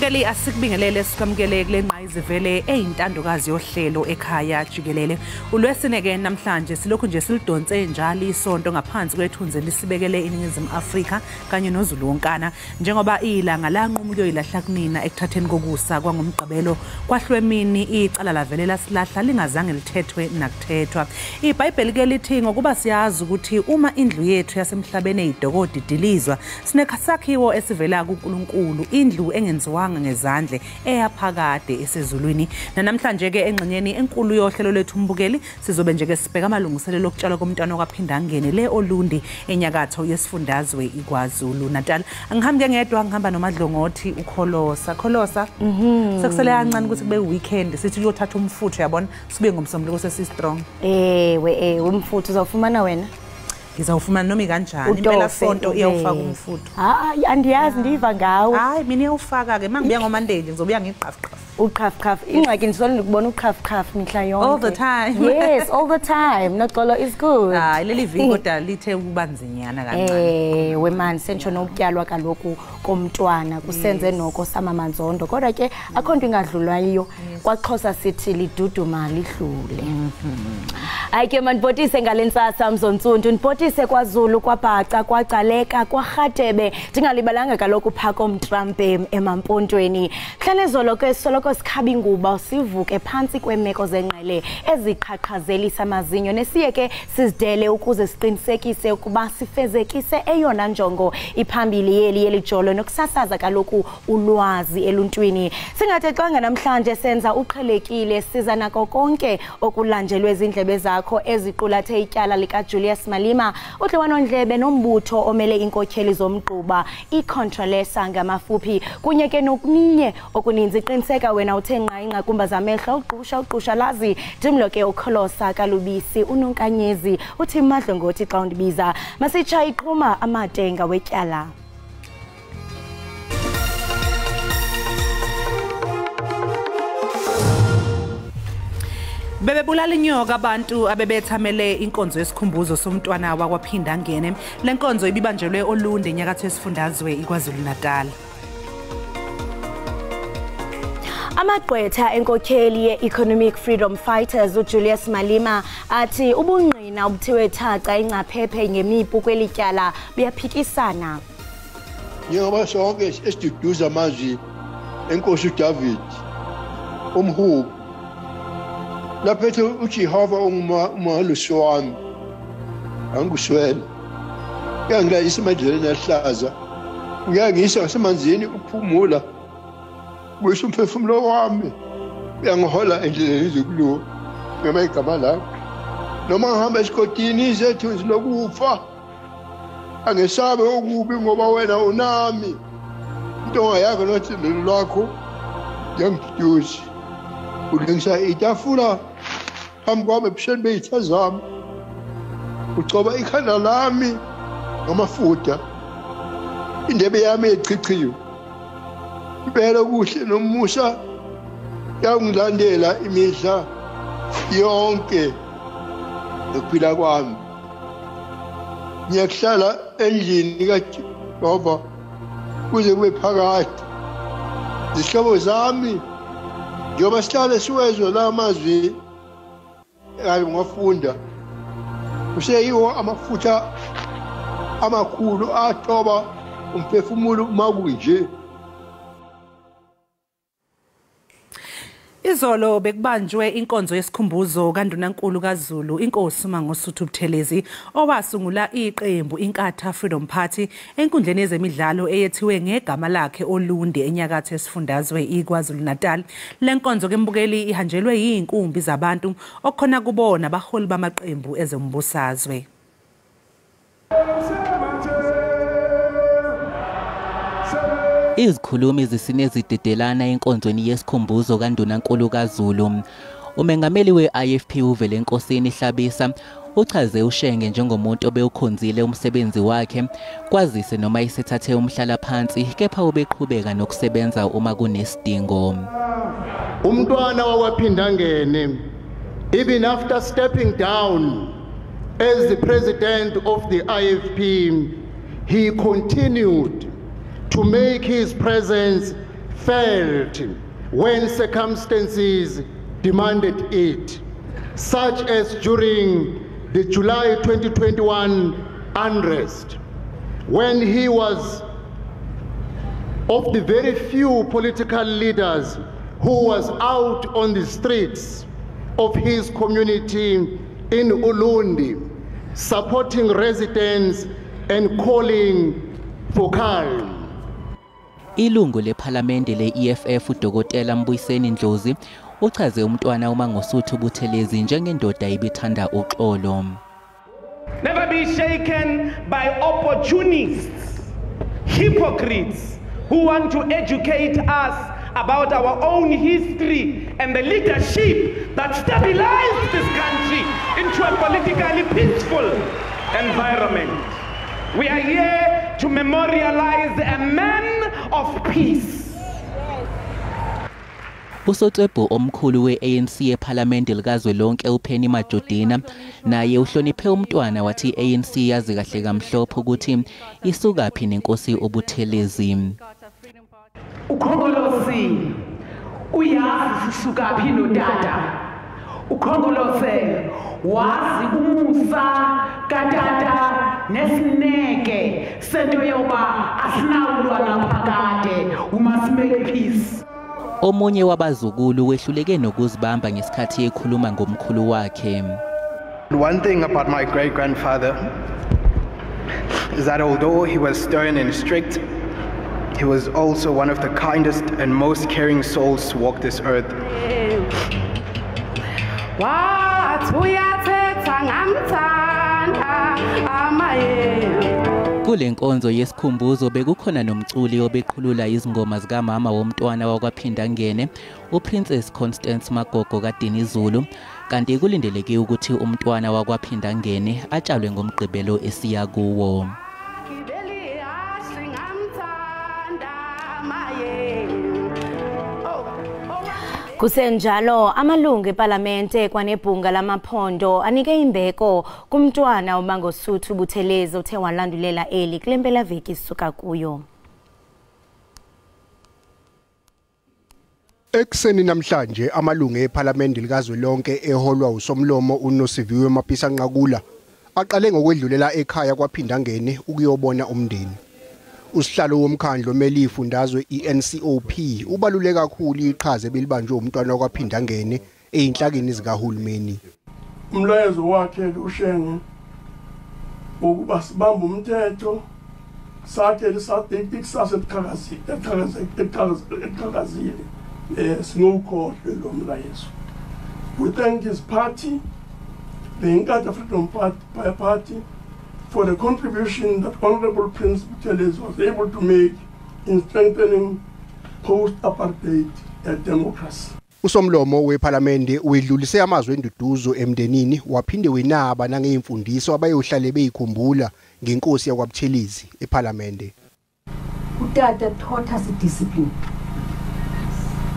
Mbukeli, asikubingelele sikwamukele kule ngqayizivele eyintandokazi yohlelo ekhaya jikelele. Ulwesine ke namhlanje silokhu nje silidonse njalo isonto ngaphansi kwethunzi lisibekele iNingizimu Afrika kanye noZulu wonkana, njengoba ilanga lanquma ukuyoyilahla kunina ekuthatheni kokusa kwangomgqibelo kwahlwemini icala lavelela silahla lingazange lithethwe nakuthethwa. IBhayibheli ke lithi ngokuba siyazi ukuthi uma indlu yethu yasemhlabeni eyidokodi idilizwa, sinesakhiwo esivela kuNkulunkulu, indlu engenziwanga ngezandla eyaphakade esezulwini. Namhlanje ke engxenyeni enkulu yohlelo lethu umbukeli sizobe nje ke sibheka amalungiselelo okutshalwa komntwana okwaPhindangene le Olundi enyakatho yesifundazwe iKwaZulu Natal. Angihambi ke ngedwa, ngihamba noMadlongothi uKholosa. Kholosa, sekusele kancane ukuthi kube weekend, sithi uyothatha umfutho, yabona, sibe ngomsombuluko sesi strong. Ewe, umfutho uzawufumana wena. Ngizawufumana noma kanjani, impela sonto iyawufaka umfutho. Hayi, andiyazi, ndiva ngawe. Hayi, mina iyawufaka ke, mangibuya ngoMonday nje ngizobuya ngiqhafuqhafu. Uqhafuqhafu. Ingxaki ngisolo ndikubona uqhafuqhafu mihla yonke. All the time. Yes, all the time. Noxolo is good. Hayi, leli viki kodwa lithe ukubanzinyana kancane. Ewe man, sentsho nokutyalwa kaloku komntwana kusenze noko samamanzondo. Kodwa ke akho nto ingadlulwayo. KwaXhosa sithi liduduma lidlule. Hayi ke mandibhotise ngale ntsasa Mzontsundu, ndibhotise kwaZulu, kwaBhaca, kwaGcaleka, kwaRhatebe, ndingalibalanga kaloku phaa koMtrampe emaMpontweni. Mhlanezolo ke soloko sikhaba inguba sivuke phantsi kweemeko zengqele eziqhaqhazelisa amazinyo, nesiye ke sizidele ukuze siqinisekise ukuba sifezekise eyona njongo iphambili yeli jolo nokusasaza kaloku ulwazi eluntwini. Singathexanga namhlanje senza uqhelekile, siza nako konke okulanjelwe zindlebe zakho eziqulathe ityala likaJulius Malema, udliwanondlebe nombutho omele inkokheli zomgquba iContralesa ngamafuphi, kunye ke nokunye okuninzi. Qiniseka wena uthe nqa ingqakumba zamehlo, uqusha uqusha lazi ndimlo ke uKholosa kaLubisi uNonkanyezi uthi Madlongothi xa undibiza. Masitsha iqhuma amatenga wetyala. Bebebulala inyoka abantu abebethamele inkonzo yesikhumbuzo somntwana wakwaPhindangene. Le nkonzo ibibanjelwe Olundi enyakatho yesifundazwe iKwaZulu Natal. Amagqwetha enkokheli ye-Economic Freedom Fighters uJulius Malema athi ubungqina obuthiwe thaca ingcaphephe ngemipu kweli tyala buyaphikisana. Njengoba sonke esiduduza amazwi enkosi uDavid umhubi, laphethe uJehova ungumalusi wami, angikuswele. Uyangilayisa emadlelweni ahlaza, uyangisa ngasemanzini ukuphumula, buyisa umphefumulo wami, uyangihola endleleni zokulunga noma igama lakho. Noma ngihamba esigodini sethunzi lokufa, angesabe okubi ngoba wena unami. Intonga yakho nothando lwakho yangiduduza. Ulungisa itafula phambi kwami ebusweni beyitha zami, ugcoba ikhanda lami ngamafutha, indebe yami echichiwe. Impela kuhle nomusa yangilandela imihla yonke yokuphila kwami. Ngiyakuhlala endlini kaJehova kuze kube phakade. Izihlobo zami njengoba sihlale siwezwe la mazwi ngafunda, kuseyiwo amafutha amakhulu athoba umphefumulo uma kunje. Izolo bekubanjwe inkonzo yesikhumbuzo kaNdunankulu kaZulu inkosi uMangosuthu Buthelezi owasungula iqembu Inkatha Freedom Party enkundleni yezemidlalo eyethiwe ngegama lakhe Olundi enyakatho yesifundazwe iKwaZulu Natal. Le nkonzo ke mbukeli ihanjelwe yinkumbi zabantu okukhona kubona abaholi bamaqembu ezombusazwe. Izikhulumi zisinezidedelana enkonzweni yesikhumbuzo kaNdunankulu kaZulu. Umengameli we-IFP uVelenkosini Hlabisa uchaze uShenge njengomuntu obewukhonzile umsebenzi wakhe, kwazise noma isethathe umhlalaphansi kepha ubeqhubeka nokusebenza uma kunesidingo. Umntwana wakwaPhindangene, even after stepping down as the president of the IFP, he continued to make his presence felt when circumstances demanded it, such as during the July 2021 unrest, when he was of the very few political leaders who was out on the streets of his community in Ulundi, supporting residents and calling for calm. Ilungu lephalamende le-EFF uDokotela Mbuyiseni Ndlozi uchaze umntwana uMangosuthu Buthelezi njengendoda ibithanda uxolo. Never be shaken by opportunists, hypocrites who want to educate us about our own history and the leadership that stabilized this country into a politically peaceful environment. We are here to memorialize a man of peace. Usotswebhu omkhulu we-ANC ePhalamende likazwelonke uPenny Majodina naye uhloniphe umntwana wathi i-ANC yazi kahle kamhlophe ukuthi isukaphi nenkosi uButhelezi. Ukhongolose uyazi sisukaphi notata. Ukhongolose wazi umusa katata nesineke sento yoba asinawulwa naphakade. We must make peace. Omunye wabazukulu wehluleke nokuzibamba ngesikhathi ekhuluma ngomkhulu wakhe. One thing about my great-grandfather is that although he was stern and strict, he was also one of the kindest and most caring souls to walk this earth. Kule nkonzo yesikhumbuzo bekukhona nomculi obeqhulula izingoma zikamama womntwana wakwaPhindangene uPrincess Constance Magogo kaDinizulu, kanti kulindeleke ukuthi umntwana wakwaPhindangene atshalwe ngomgqibelo esiya kuwo. Kusenjalo amalungu ePalamente kwanebhunga lamaphondo anike imbeko kumntwana uMangosuthu Buthelezi uthe walandulela eli kule mpelaveki sisuka kuyo. Ekuseni namhlanje amalungu ePhalamende likazwelonke eholwa usomlomo uNosiviwe Mapisa-Nqakula aqale ngokwedlulela ekhaya kwaPhindangene ukuyobona umndeni. Usihlalo womkhandlu omele ifundazwe iNCOP ubalule kakhulu iqhaza ebelibanjwe umntwana wakwaPhindangene ezinhlakeni zikahulumeni. Umlayezo wakhe uShenge ukuba sibambe umthetho sakhe lisathi eqhakazile singawukhohlwe lo mlayezo. We thank his party, the Inkatha Freedom Party, for the contribution that Honorable Prince Buthelezi was able to make in strengthening post-apartheid democracy. Usomlomo wePhalamende wedlulise amazwi enduduzo emndenini waphinde wenaba nangeyimfundiso abayohlale beyikhumbula ngenkosi yakwaButhelezi ePhalamende. Utata taught us discipline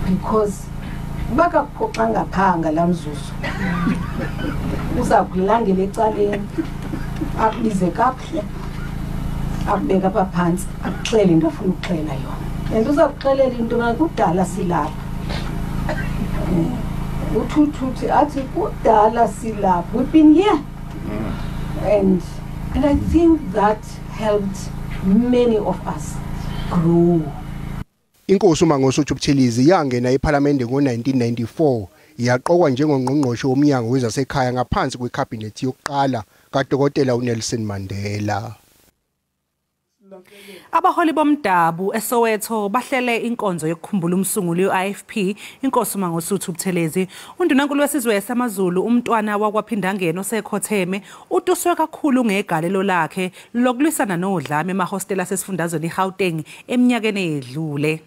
because bakakuphoxanga phanga lamzuzu uza kulandela ecaleni akubize kakuhle akubeka apha phantsi akuxele into afuna ukuxela yona and uza kuxelela into yobana kudala silapha uthuthuthi athi kudala silapha, we've been here, and I think that helped many of us grow. Inkosi uMangosuthu Buthelezi yangena ePhalamende ngo-1994 yaqokwa njengongqongqoshe womnyango wezasekhaya ngaphansi kwekhabhinethi yokuqala kaDokotela uNelson Mandela. Abaholi bomdabu eSoweto bahlele inkonzo yokukhumbula umsunguli we-IFP inkosi uMangosuthu Buthelezi. Undunankulu wesizwe samaZulu umntwana wakwaPhindangene osekhotheme utuswe kakhulu ngegalelo lakhe lokulwisana nodlame emahostela asesifundazweni iGauteng eminyakeni edlule.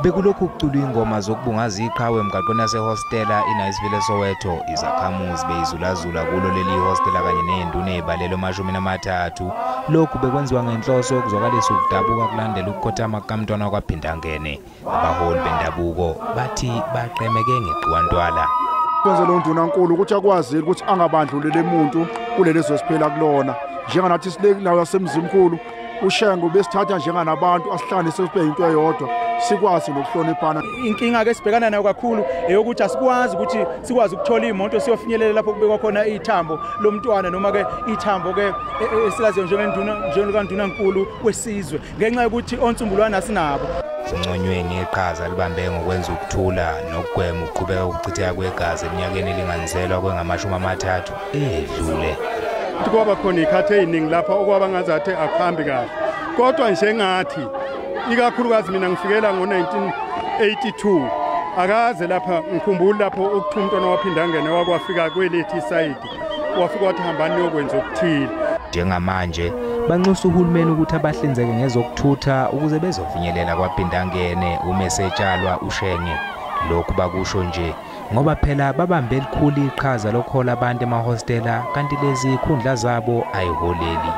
Bekulokhu kuculwa ingoma zokubungaza iqhawe emgaqweni yasehostela iNiceville eSoweto. Izakhamuzi beyizulazula kulo leli hostela kanye ney'nduna ey'balelwa 30. Lokhu bekwenziwa ngenhloso yokuzwakalisa ukudabuka kulandela ukukhothama kukamntwana wakwaPhindangene. Abaholi bendabuko bathi baqemeke ngeqiwantwala. Kwenzela undunankulu ukuthi akwazile ukuthi angabandluleli umuntu kuleli zwe siphila kulona. Njenganathi silekulawo yasemzimkhulu uShenge besithatha njenganabantu asihlanganise sibe into eyodwa sikwazi nokuhloniphana. Inkinga ke sibhekana nayo kakhulu eyokuthi asikwazi ukuthi sikwazi ukuthola imoto siyofinyelela lapho kubekwa khona ithambo lomntwana noma ke ithambo ke esilaziyo njengenduna njengokandunankulu wesizwe ngenxa yokuthi onsumbulwana asinabo. Sinconywe ngeqhaza libambe ngokwenza ukuthula nokugwema ukuqhubeka ukuchitheka kwegazi eminyakeni elinganiselwa kwengamashumi 30 edlule. Kwaba khona ikhathi eziningi lapha okwaba ngazathi akuhambi kahle, kodwa njengathi ikakhulukazi mina ngifikela ngo-1982 akaze lapha ngikhumbula lapho ukuthuma umntwana waphindangene wakwafika kwelethi isayidi wafika wathi hambani niyokwenza okuthile. Njengamanje banxusa uhulumeni ukuthi abahlinzeke ngezokuthutha ukuze bezofinyelela kwaphindangene uma esetshalwa uShenge. Lokhu bakusho nje ngoba phela babambe elikhulu iqhaza lokhola abantu emahostela kanti lezi ikhundla zabo ayiholeli.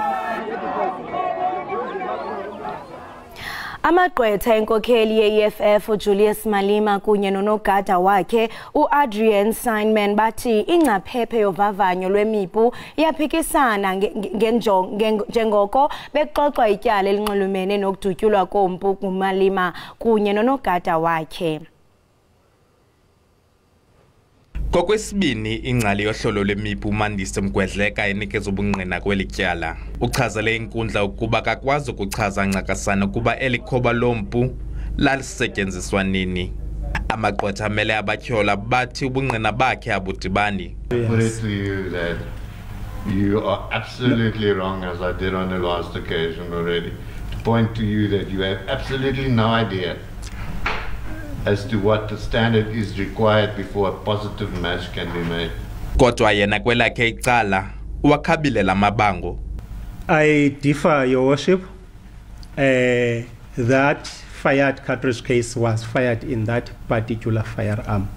Amagqwetha enkokheli ye-EFF uJulius Malema kunye nonogada wakhe uAdrian Simon bathi ingcaphephe yovavanyo lwemipu iyaphikisana njengoko bexoxwa ityala elinxulumene nokudutyulwa kompu nguMalema kunye nonogada wakhe. Kokwesibini ingcali yohlolo lwemipu uMandisi Mgwedleka enikeza ubungqina kweli tyala. Uchazele inkundla ukuba akakwazi ukuchaza ncakasana ukuba eli khoba lompu lalisetyenziswa nini. Amagqwetha amele abatyholwa bathi ubungqina bakhe abudibani. Put it to you that you are absolutely wrong, as I did on the last occasion already, to point to you that you have absolutely no idea as to what the standard is required before a positive match can be made. Kodwa yena kwelakhe icala uwakhabile lamabango. I differ, Your Worship. That fired cartridge case was fired in that particular firearm,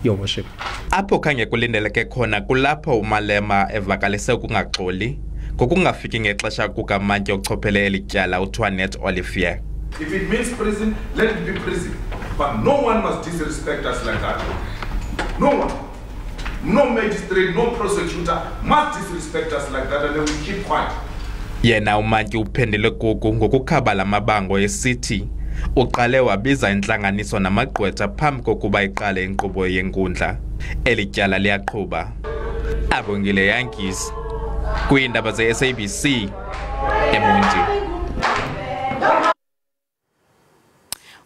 Your Worship. Apho khange kulindeleke khona kulapho uMalema evakalise ukungaxoli ngokungafiki ngexesha kukamantyi ochophele eli tyala uTwanet Olivier. If it means prison, let it be prison. But no one must disrespect us like that. No one. No magistrate, no prosecutor must disrespect us like that, and then we keep quiet. Yena umantyi uphendule kuku ngokukhaba lamabango esithi uqale wabiza intlanganiso namagqwetha phambi kokuba iqale inkqubo yenkundla. Eli tyala liyaqhuba. Abongile Yankees kwiindaba ze-SABC eMonti.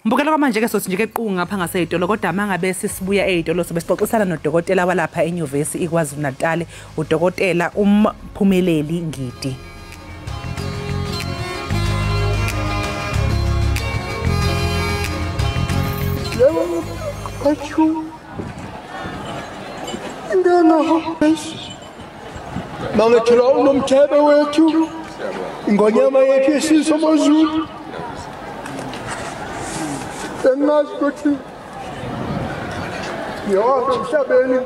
Mbukelo kwamanje ke sothi nje ke qunga ngapha ngaseyitolo, kodwa mangabe sisibuya eyitolo sobe sixoxisana nodokotela walapha enyuvesi iKwaZulu Natal, udokotela uMphumeleli Ngidi. Mangethula unomthebe wethu ingonyama yethu yesizwe amaZulu. Engazi ukuthi ngiyahamba emhlabeni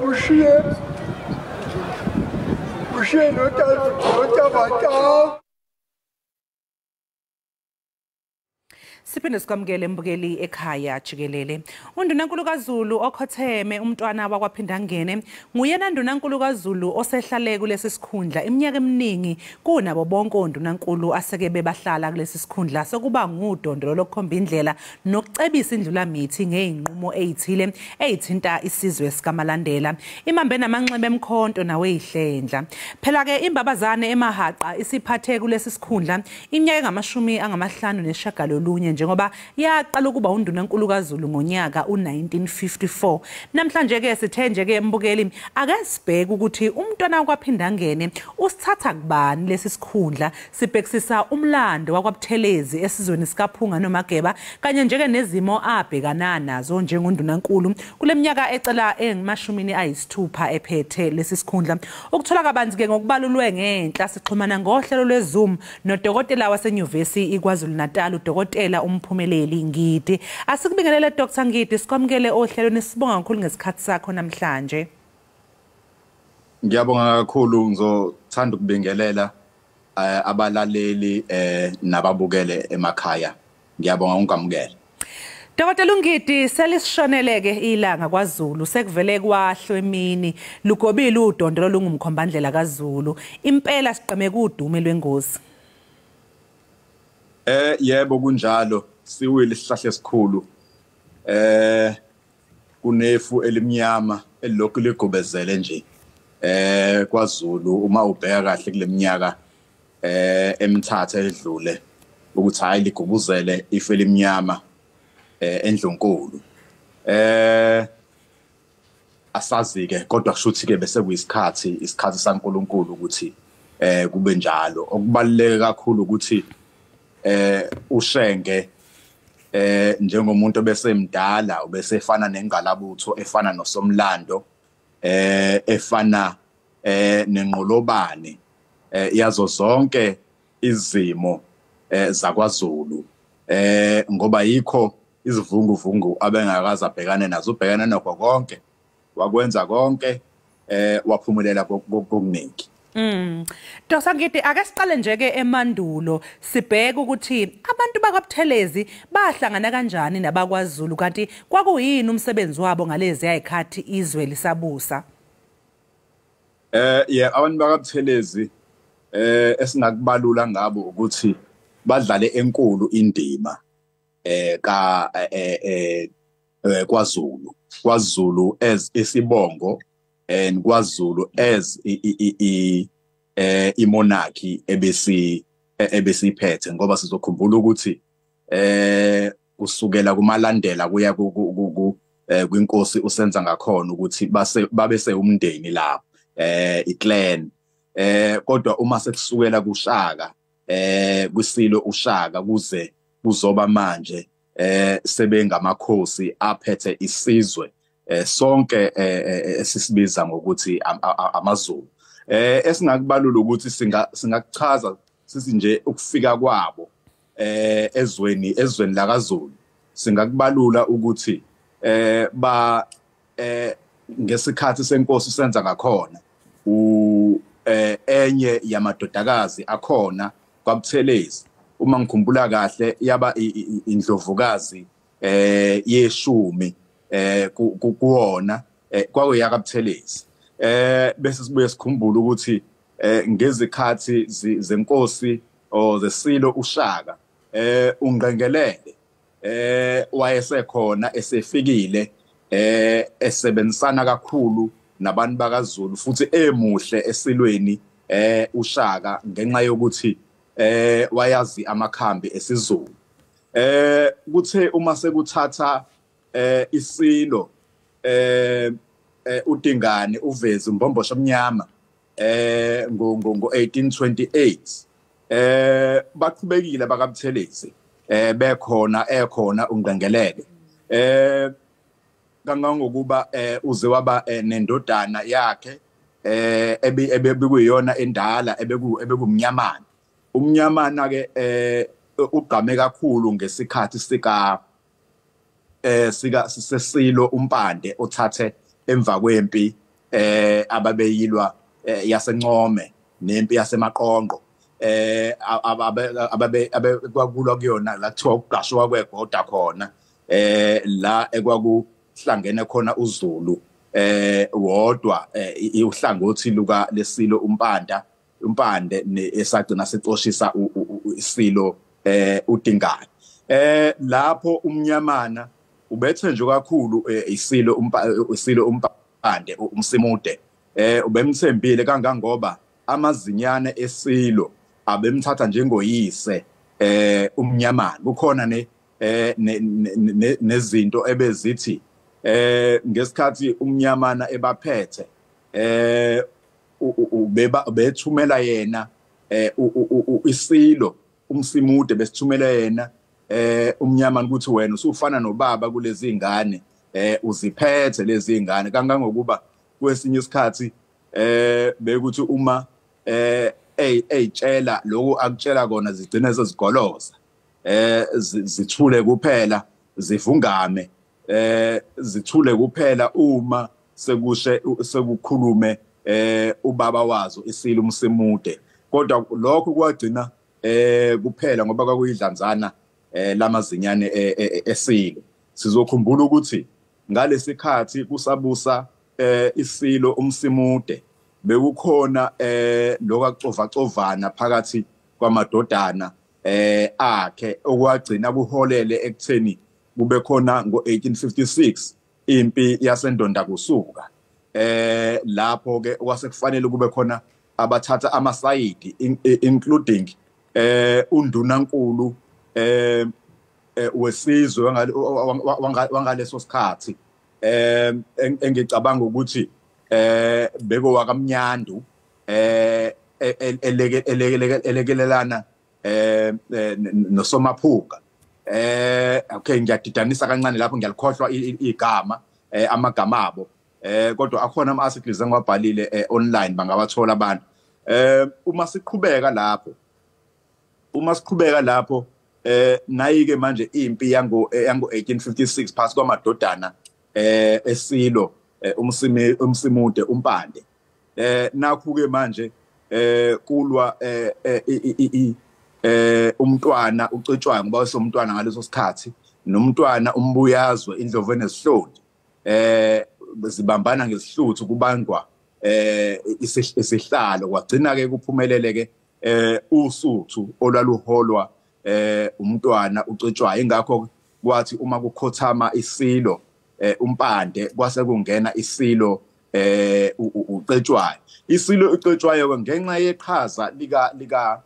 kushiye notabataba. Siphinde sikwamukele mbukeli ekhaya jikelele. Undunankulu kaZulu okhotheme umntwana wakwaPhindangene nguyena ndunankulu kaZulu osehlale kulesi sikhundla iminyaka eminingi kunabo bonke ondunankulu aseke bebahlala kulesi sikhundla sokuba ngudondolo lokukhomba indlela nokucebisa indlulamithi ngeyinqumo ezithile ezithinta isizwe sikaMalandela. Imambe namanxeba emkhonto nawe ihlendla. Phela ke imbabazane emahaqa isiphathe kulesi sikhundla iminyaka engamashumi angabahlanu neshagalolunye njengoba yaqala ukuba undunankulu kaZulu ngonyaka u1954. Namhlanje ke sithe nje ke mbukeli ake sibheke ukuthi umntwana wakwaPhindangene usithatha kubani lesi sikhundla, sibhekisisa umlando wakwaButhelezi esizweni sikaPhunga noMageba kanye nje ke nezimo abhekana nazo njengondunankulu kule minyaka ecela engamashumini ayisithupha ephethe lesi sikhundla. Ukuthola kabanzi ke ngokubalulwe ngenhla sixhumana ngohlelo lweZoom nodokotela wasenyuvesi iKwaZulu Natal udokotela uMphumeleli Ngidi. Asikubingelele Dr Ngidi, sikwamukele ohlelweni, sibonga kakhulu ngesikhathi sakho namhlanje. Ngiyabonga kakhulu, ngizothanda ukubingelela abalaleli nababukele emakhaya. Ngiyabonga ungamukela. Dr. Ngidi, selisishoneleke ilanga kwaZulu, sekuvele kwahlwe emini, lugobile udondolo lungumkhombandlela kaZulu. Impela siqeme kudume lwengozi. Yebo kunjalo, siwile isihlahla esikhulu. Kunefu elimnyama elilokhu ligobezele nje. KwaZulu uma ubheka kahle kuleminyaka emithathu edlule ukuthi hayi ligubuzele ifu elimnyama endlunkulu. Asazi ke kodwa kushuthi ke bese kuyisikhathi isikhathi saNkulunkulu ukuthi kube njalo. Okubaluleke kakhulu ukuthi uShenge njengomuntu obesemdala ubesefana nengqalabutho efana nosomlando efana nenqolobane yazo zonke izimo zakwaZulu, ngoba yikho izivunguvungu abengakaze abhekane nazo, ubhekane nakho konke, wakwenza konke, waphumelela kokuningi. Dr. Ngidi, ake siqale nje ke emandulo sibheke ukuthi abantu bakwaButhelezi bahlangana kanjani nabakwaZulu, kanti kwakuyini umsebenzi wabo ngalezi ayikhathi izwe lisabusa? Yeah, abantu bakwaButhelezi esingakubalula ngabo ukuthi badlale enkulu indima KwaZulu. KwaZulu as isibongo and KwaZulu as imonarchy ebesiphethe, ngoba sizokhumbula ukuthi kusukela kumalandela kuya kwinkosi usenza ngakhona ukuthi babese umndeni lapho, iclan. Kodwa uma sekusukela kuShaka, kwisilo uShaka kuze kuzoba manje sebengamakhosi aphethe isizwe sonke esisibiza ngokuthi amaZulu. Esingakubalula ukuthi singakuchaza sithi nje ukufika kwabo ezweni lakaZulu, singakubalula ukuthi ba ngesikhathi senkosi senza ngakhona enye yamadodakazi akhona kwaButhelezi, uma ngikhumbula kahle yaba indlovukazi yeshumi kuwona kwakuyakaButhelezi. Bese sibuye sikhumbule ukuthi ngezikhathi zenkosi o zesilo uShaka, ungqengelele wayesekhona esefikile esebenzisana kakhulu nabantu bakaZulu futhi emuhle esilweni uShaka ngenxa yokuthi wayazi amakhambi esiZulu. Kuthe uma sekuthatha isilo uDingane uveze uMbomboshe omnyama ngo-1828, baqhubekile bakaButhelezi bekhona ekhona ungqengelele, kangangokuba uze waba nendodana yakhe ebekuyiyona endala ebekumnyamana. Umnyamana ke ugqame kakhulu ngesikhathi sika sesilo uMpande othathe emva kwempi ababeyilwa yaseNcome nempi yaseMaqonqo, ababe kwakulwa kuyona la kuthiwa ukugqashwa kwegoda khona, la ekwakuhlangene khona uZulu wodwa uhlangothi luka lesilo uMpande esagcina sicoshisa isilo uDingane. Lapho umnyamana ubethenjwe kakhulu isilo uMpande uMsimude, ubemthembile kangangoba amazinyane esilo abemthatha njengoyise umnyamana. Kukhona nezinto ebezithi ngesikhathi umnyamana ebaphethe ubethumela yena isilo uMsimude besithumela yena umnyamana ukuthi wena usufana nobaba kulezi ingane, uziphethe lezi ingane, kangangokuba kwesinye isikhathi bekuthi uma eyitshela lokhu akutshela kona zigcine sezigoloza, zithule kuphela, zivungame, zithule kuphela uma sekushe sekukhulume ubaba wazo isilo uMsimude. Kodwa lokho kwagcina kuphela ngoba kwakuyidlanzana lamazinyane esilo. Sizokhumbula ukuthi ngalesikhathi kusabusa isilo uMsimude, bekukhona lokucovacovana phakathi kwamadodana akhe, okwagcina kuholele ekutheni kube khona ngo-1856 impi yaseNdonda kusuka, lapho ke kwasekufanele kube khona abathatha amasayidi, including undunankulu wesizwe wangaleso sikhathi, engicabanga ukuthi beko wakaMnyandu, elekelelana noSomaphuka. Okay, ngiyadidanisa kancane lapho, ngiyalikhohlwa igama, amagama abo, kodwa akhona ama articles engiwabhalile online, bangawathola abantu. Uma siqhubeka lapho nayi ke manje impi yango 1856 phasi kwamadodana esilo uMsimude uMpande. Nakhu ke manje kulwa umntwana uCetshwayo, ngoba wayesomntwana ngaleso sikhathi, nomntwana uMbuyazwe indlovu enesihloni, zibambana ngesihluthu kubangwa isihlalo. Kwagcina ke kuphumelele ke uSuthu olwaluholwa umntwana uCetshwayo. Ingakho kwathi uma kukhothama isilo uMpande, kwase kungena isilo uCetshwayo. Isilo uCetshwayo ngenxa yeqhaza lika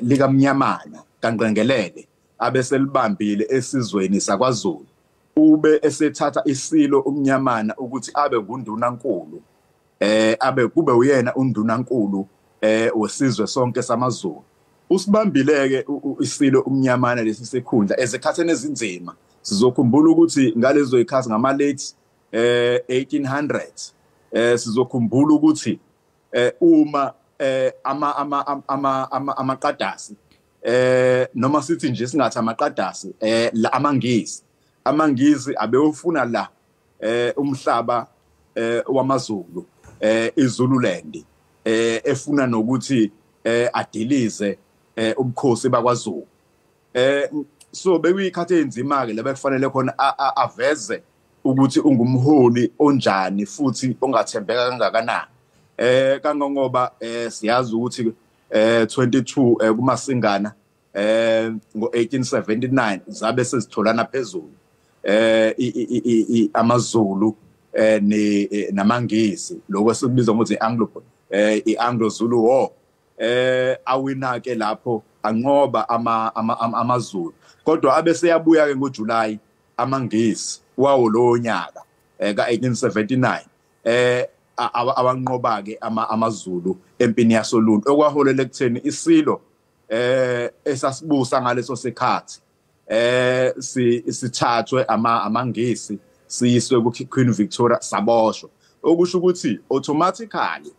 likaMnyamana kaNgqengelele abeselibambile esizweni sakwaZulu, ube esethatha isilo uMnyamana ukuthi abe ngundunankulu, abe kube uyena undunankulu wesizwe sonke samaZulu. Usibambileke isilo uMnyamana lesi sikhundla ezikhathini ezinzima. Sizokhumbula ukuthi ngalezo zikhathi ngama late 1800s, sizokhumbula ukuthi uma amaqadasi, noma sithi nje singathi amaqadasi, la amaNgisi abewufuna la umhlaba wamaZulu, iZululand, efuna nokuthi adilize ubukhosi bakwaZulu. So bekuyikhathi enzima ke la bekufanele khona aveze ukuthi ungumholi onjani futhi ongathembeka kangakanani. Kangangoba siyazi ukuthi 22 kuMasingana ngo-1879 zabe sezitholana phezulu amaZulu namaNgisi, lokho esikubiza ngokuthi i-Anglo i-Anglo-Zulu War. Awina ke lapho, anqoba amaZulu, kodwa abe seyabuya ke ngoJuly amaNgisi wawo lo nyaka ka-1879, awanqoba ke amaZulu empini yasoLuntu, okwaholela ekutheni isilo esasibusa ngaleso sikhathi sithathwe amaNgisi siyiswe ku Queen Victoria, saboshwa. Okusho ukuthi automatically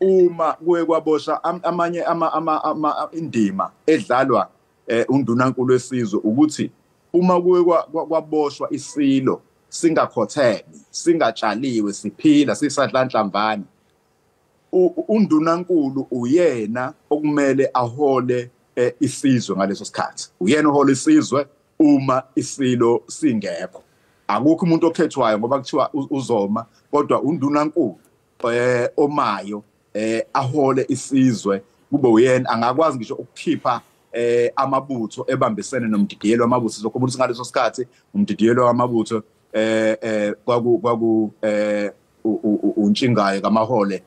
uma kuye kwabosha amanye indima edlalwa undunankulu wesizwe, ukuthi uma kuye kwaboshwa isilo singakhotheme, singatshaliwe, siphila sisadlanhlamvana, undunankulu uyena okumele ahole isizwe ngaleso sikhathi. Uyena ohola isizwe uma isilo singekho. Akukho umuntu okhethwayo ngoba kuthiwa uzoma, kodwa undunankulu omayo ahole isizwe kube uyena. Angakwazi ngisho ukukhipha amabutho ebambisene nomdidiyelo wamabutho. Sizokhumbula ukuthi ngaleso sikhathi umdidiyelo wamabutho kwaku uNtshingaye kaMahole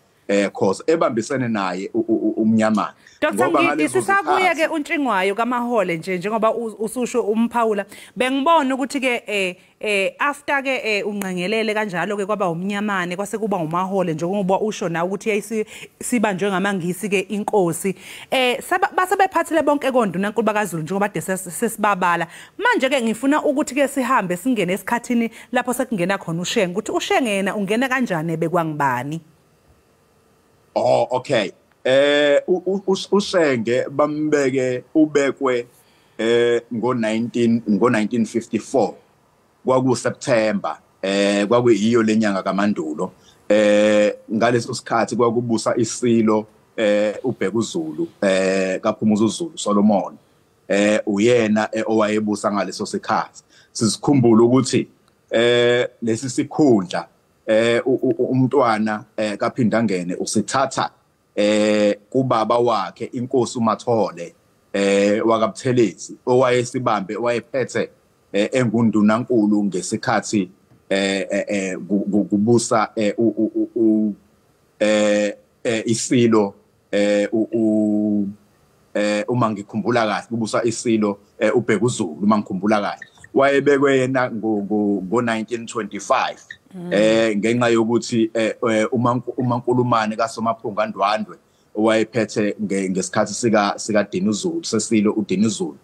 Khoza ebambisene naye uMnyamana. Dr. Ngidi, sisakuye ke uNtshingwayo kaMahole nje, njengoba ususho umphawula, bengibona ukuthi ke after ke uNgqengelele kanjalo ke kwaba uMnyamane, kwase kuba uMahole, njengoba usho na ukuthi yayisibanjwe ngamaNgisi ke inkosi. Base bephathile bonke kondunankulu bakaZulu njengoba de sesibabala. Manje ke ngifuna ukuthi ke sihambe singene esikhathini lapho sekungena khona uShenge, ukuthi uShenge yena ungena kanjani bekwangibani? Oh, okay. uShenge bambeke ubekwe ngo-1954, kwaku September, kwakuyiyo lenyanga kaMandulo. Ngaleso sikhathi kwakubusa isilo uBhekuzulu kaPhumuza uZulu Solomon. Uyena owayebusa ngaleso sikhathi. Sizikhumbule ukuthi lesi sikhundla umntwana kaPhindangene usithatha kubaba wakhe inkosi uMathole wakaButhelezi, owayesibambe wayephethe engundunankulu ngesikhathi kubusa isilo uma ngikhumbula kahle kubusa isilo uBhekuzulu, uma ngikhumbula kahle wayebekwe yena ngo-1925 ngenxa yokuthi uMankulumane kaSomaphunga Ndwandwe owayephethe ngesikhathi sika Dinuzulu, sesilo uDinuzulu,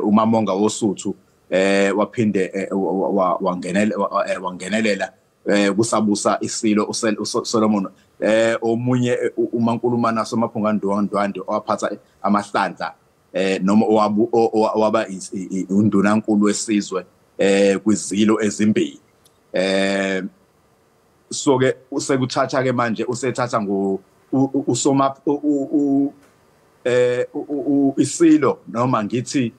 uMamonga woSuthu, waphinde wangenelela kusabusa isilo uSolomon, omunye uMankulumane kaSomaphunga Ndwandwe owaphatha amahlandla noma owaba undunankulu wesizwe kwizilo ezimbili. So ke usekuthatha ke manje usethatha ngo usoma isilo noma ngithi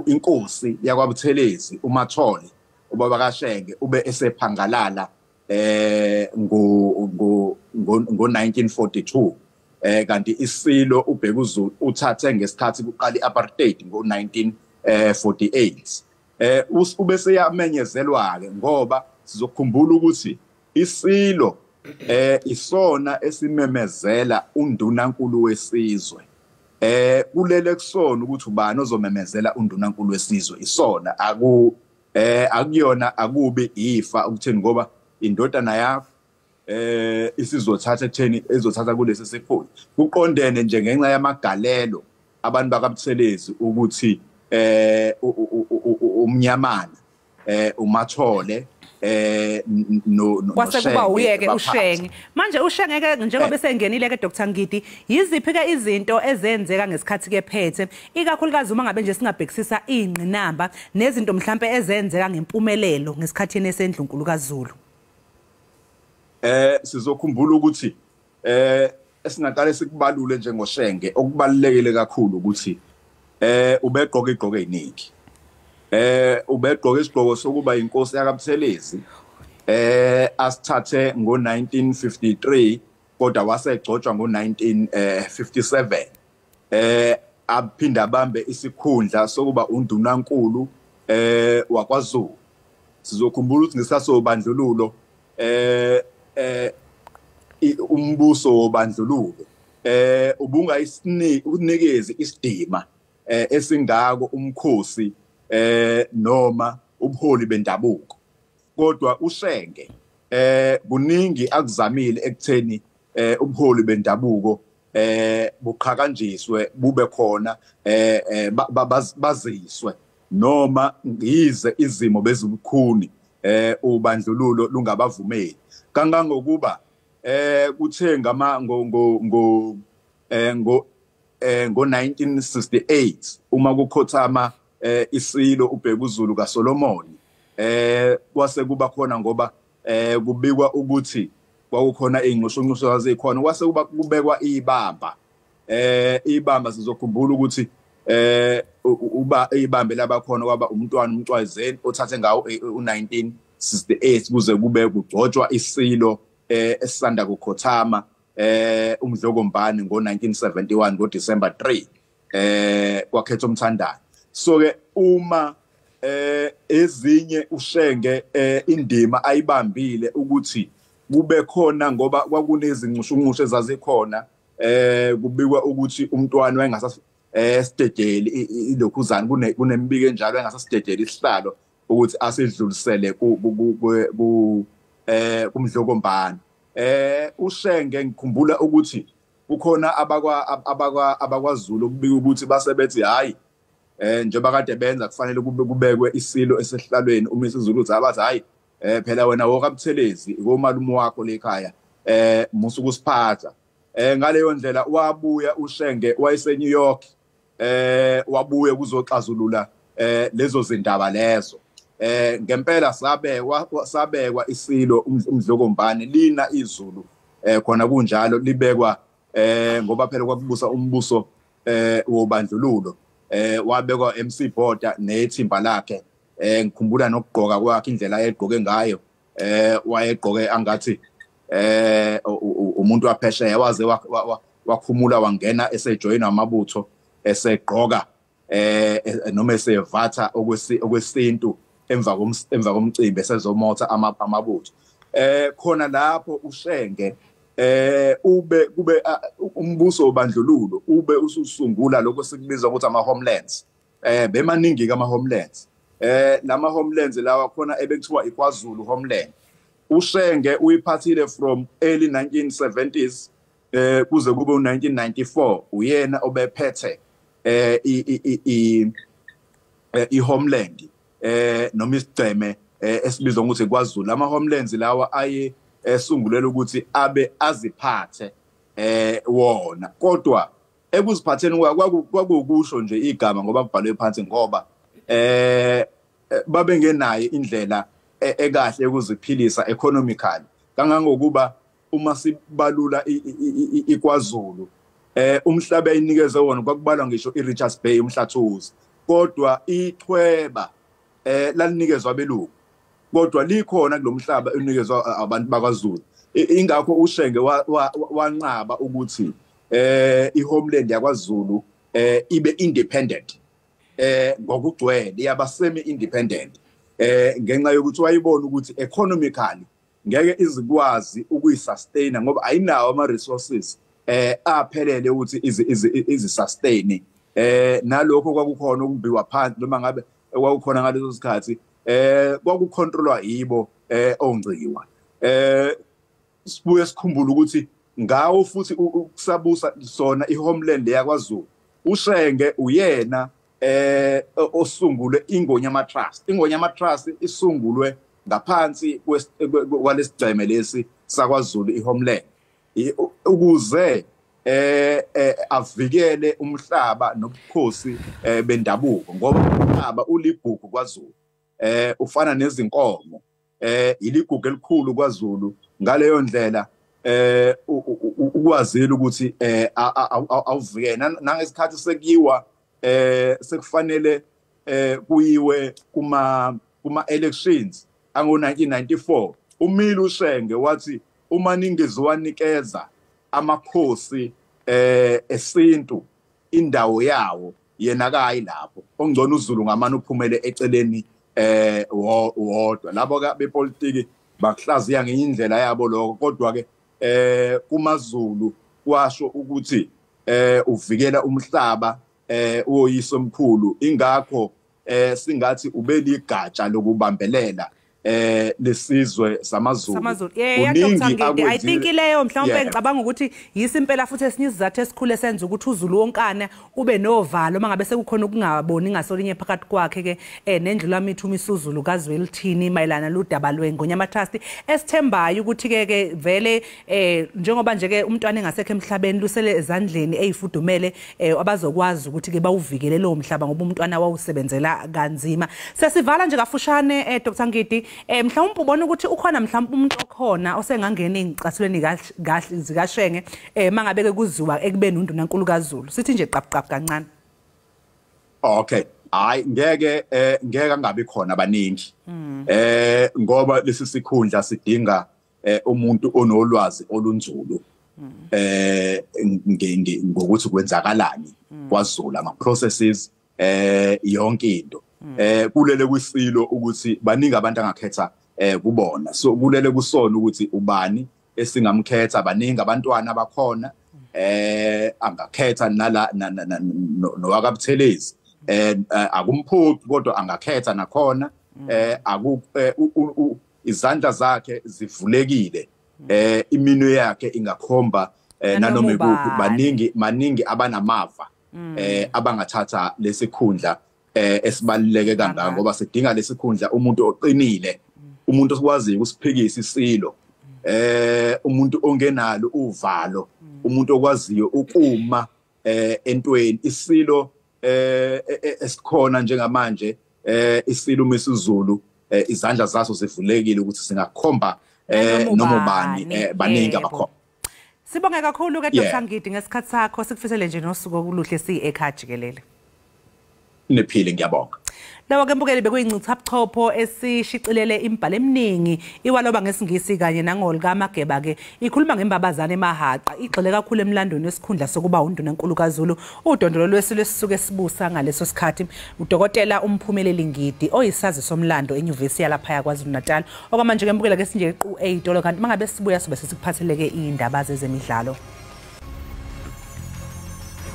inkosi yakwaButhelezi uMathole ubaba kaShenge ube esephangalala ngo 1942, kanti isilo uBhekuzulu uthathe ngesikhathi kuqala iapartheid ngo 1948. Ube seyamenyezelwa ke, ngoba sizokhumbula ukuthi isilo isona esimemezela undunankulu wesizwe. Kulele kusona ukuthi ubani ozomemezela undunankulu wesizwe, isona akuyona akubi ifa ukuthini, ngoba indodana yakho isizothatha ekutheni ezothatha kulesi sikhundla. Kuqondene nje ngenxa yamagalelo abantu bakaButhelezi ukuthi umnyamana uMathole no kwase kuba uyeke uShenge. Manje uShenge ke njengoba esengenile ke Dr Ngidi, yiziphi ke izinto ezenzeka ngesikhathi ke phethe, ikakhulukazi uma ngabe nje singabhekisisa ingqinamba nezinto mhlambe ezenzeka ngempumelelo ngesikhathini esendlunkulu kaZulu? Sizokhumbula ukuthi esingaqale sikubalule njengoShenge, okubalulekile kakhulu ukuthi ubegqoka igqoko eziningi. Ubegqoka isigqoko sokuba inkosi yakaButhelezi asithathe ngo-1953, kodwa wasegcotshwa ngo-1957. Aphinda abambe isikhundla sokuba undunankulu wakwaZulu. Sizokhumbula ukuthi ngesikhathi sobandlululo umbuso wobandlululo ubungayisinikezi isidima esingako umkhosi noma ubuholi bendabuko, kodwa uShenge kuningi akuzamile ekutheni ubuholi bendabuko buqhakanjiswe bube khona, baziswe noma ngize izimo bezibukhuni ubandlululo lungabavumeli, kangangokuba kuthe ngama ngo 1968 uma kukhothama isilo uBhekuzulu kaSolomon, kwase kuba khona, ngoba kubikwa ukuthi kwakukhona ingxushunxushu zazikhona, kwase kuba kubekwa ibamba. Ibamba sizokhumbula ukuthi uba ibambe labakhona kwaba umntwana uMcwayizeni othathe ngawo u1968 kuze kube kugcotshwa isilo esisanda kukhothama uMdlokombane ngo1971 ngoDecember 3 kwakhetha umthandane. So ke uma ezinye uShenge indima ayibambile ukuthi kube khona, ngoba kwakunezinxushunxushu ezazikhona, kubikwa ukuthi umntwana wayengasas sidedeli ilokhuzana, kunemibiko enjalo engasasidedeli isihlalo ukuthi asidlulisele ku kuMdlokombane. uShenge ngikhumbula ukuthi kukhona abakwaZulu kubika ukuthi basebethi hayi njengoba kade benza kufanele kubekwe isilo esehlalweni uMisuzulu, uthi abathi hayi phela wena wokaButhelezi komalume wakho lekhaya musu kusiphatha. Ngaleyo ndlela wabuya uShenge, wayese New York, wabuya kuzoxazulula lezo zindaba lezo. Ngempela sabekwa isilo uMdlokombane lina izulu khona kunjalo libekwa, ngoba phela kwakubusa umbuso wobandlululo. Wabekwa MC Botha nethimba lakhe. Ngikhumbula nokugqoka kwakhe, indlela ayegqoke ngayo, wayegqoke angathi umuntu waphesheya, waze wakhumula wangena esejoyina amabutho, esegqoka noma esevatha okwesintu emva komcimbi, esezomotha amabutho. Khona lapho uShenge ube kube umbuso wobandlululo ube ususungula lokho sikubiza ukuthi ama homelands. Bemaningi ke ama homelands. Lama homelands lawa khona ebekuthiwa iKwaZulu homeland. uShenge uyiphathile from early 1970s kuze kube u1994, uyena obephethe i homeland noma isigceme esibizwa ngokuthi kwaZulu. Ama homelands lawa aye esungulela ukuthi abe aziphathe wona, kodwa ekuziphatheni kwakukusho nje igama ngoba kubhalwe phansi, ngoba babengenayo indlela ekahle ukuziphilisa economically, kangangokuba uma sibalula iKwaZulu, umhlaba ayinikeze wona kwakubalwa ngisho iRichards Bay, uMhlathuze, kodwa ichweba lalinikezwa abelungu, kodwa likhona kulomhlaba unikezwa abantu bakwaZulu. Ingakho uShenge wanqaba ukuthi ihomeland yakwaZulu ibe independent ngokugcwele, yaba semi independent, ngenxa yokuthi wayibona ukuthi economically ngeke izikwazi ukuyisustain, ngoba ayinawo ama resources aphelele ukuthi izi sustain. Nalokho kwakukhona ukumbiwa phansi noma ngabe kwakukhona ngaleso sikhathi, kwakucontrolwa yibo ongciwa. Sibuye sikhumbule ukuthi ngawo futhi ukusabusa sona ihomeland yakwaZulu, uShenge uyena osungule iNgonyama Trust. INgonyama Trust isungulwe ngaphansi kwalesigceme lesi sakwaZulu, ihomeland, ukuze avikele umhlaba nobukhosi bendabuko, ngoba umhlaba uligugu kwaZulu, ufana nezinkomo, iligugu elikhulu kwaZulu. Ngaleyo ndlela ukwazile ukuthi awuvikele nangesikhathi sekuyiwa, sekufanele kuyiwe kuma elections ango 1994, umile uShenge wathi uma ningeziwanikeza amakhosi esintu indawo yawo, yena kayi lapho, ongcono uZulu ngamane uphumele eceleni wodwa. Labo ke bepolitiki bakuhlaziya ngenye indlela yabo lokho, kodwa ke kumaZulu kwasho ukuthi uvikela umhlaba uwoyiso omkhulu. Ingakho singathi ubeligatsha lokubambelela lesizwe samaZulu. SamaZulu, yeah, Dr Ngidi, I think leyo mhlawumbe ngicabanga ukuthi yisimpela futhi esinye isizathu esikhulu esenza ukuthi uZulu wonkana ube novalo uma ngabe sekukhona ukungaboni ngasolinye phakathi kwakhe ke nendlulamithi uMisuzulu kaZwelithini mayelana lodaba lweNgonyama Trust, esithembayo ukuthi ke vele njengoba nje ke umntwana engasekho emhlabeni, lusele ezandleni ezifudumele abazokwazi ukuthi ke bawuvikele lo mhlaba, ngoba umntwana wawusebenzela kanzima. Sesivala nje kafushane, Dr Ngidi, mhlawumbe ubona ukuthi ukhona mhlawumbe umuntu okhona osengangena ey'cathulweni kahle zikaShenge mangabe ke kuziwa ekubeni undunankulu kaZulu? Sithi nje qap qap kancane. Okay, hayi, ngeke angabi khona abaningi, ngoba lesi sikhundla sidinga umuntu onolwazi olunzulu ngokuthi kwenzakalani kwaZulu, ama processes, yonke into. Kulele kwisilo ukuthi baningi abantu angakhetha kubona, so kulele kusona ukuthi ubani esingamkhetha. Baningi abantwana abakhona angakhetha, nala nowakaButhelezi akumphuci, kodwa angakhetha nakhona. Aku izandla zakhe zivulekile, iminwe yakhe ingakhomba nanoma ikuphi. Baningi, maningi abanamava abangathatha lesikhundla esibaluleke kangaka, ngoba sidinga lesikhundla umuntu oqinile, umuntu okwaziyo ukusiphikisa isilo, umuntu ongenalo uvalo, umuntu okwaziyo ukuma entweni. Isilo esikhona njengamanje, isilo uMisuzulu, izandla zaso zivulekile ukuthi singakhomba noma ubani. Baningi abakhona. Sibonge kakhulu ke Dr Ngidi ngesikhathi sakho, sikufisele nje nosuku oluhle siyi ekhaya jikelele. Niphile, ngiyabonga. Lawa ke mbukeli bekuyincithabuchopho esishicilele imibhalo eminingi iwaloba ngesiNgisi kanye nangolukaMageba ke ikhuluma ngembabazane emahaqa igxile kakhulu emlandweni wesikhundla sokuba undunankulu kaZulu udondolo lwesilo esisuke sibusa ngaleso sikhathi. Udokotela uMphumeleli Ngidi oyisazi somlando enyuvesi yalapha KwaZulu Natal. Okwamanje ke mbukela ke sinje qu eyitolo, kanti mangabe sibuya sobe sesikuphatheleke indaba zezemidlalo.